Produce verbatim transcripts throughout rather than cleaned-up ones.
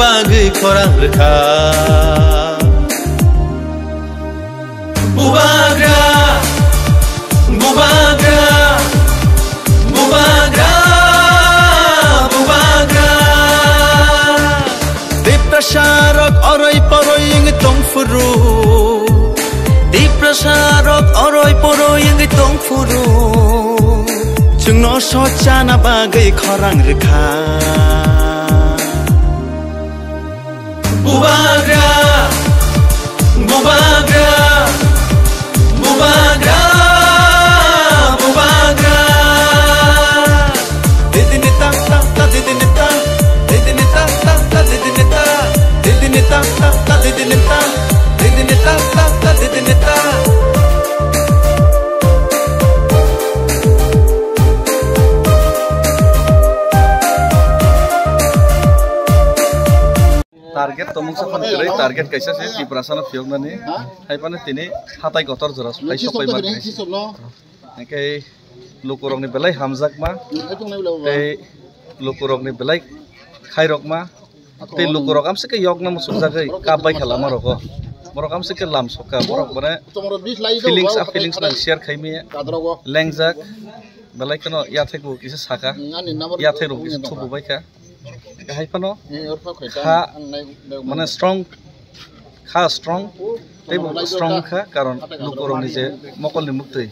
Bagwi khorang rwkha. Bubagra, bubagra, bubagra, bubagra. Tiprasa rok oroi poroi wngwi tongphuru. Tiprasa rok oroi poroi wngwi tongphuru. Chwngno sochana bagwi khorang rwkha. Bubagra, bubagra, bubagra, bubagra. Didini ta ta ta, didini ta, didini ta ta ta, didini ta, didini ta ta ta, didini ta, didini ta ta ta, didini ta. Target tongmung sa phano kwrwi, target kaisa se Tiprasano phiyoknani. Hai phano tini hatai kotor jora phai sok pai man. Hingke lukurokni belai hamjakma, tei lukurokni belai khairokma, tei lukurok amsike yokna muchungjagwi kap bai kha lama rogo. Borok amsike lam sokha, borok mane feelings, a feelings nang share khaimaya, lengjak, belai kheno yathai bo kisa saka, yathai rok kisa thubu bai kha. Hai phano kha, mane strong, kha strong, tei bo strong kha, karon lukurokni je mokolni muktwi,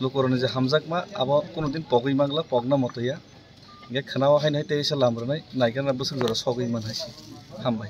lukurokni je hamjakma, abo kunu din pogwi mangla, pogna motoya. Hingke khwnao haino hai teisa lam rwnai, naikhe na bwswk jora sogwi man hai se. Hambai.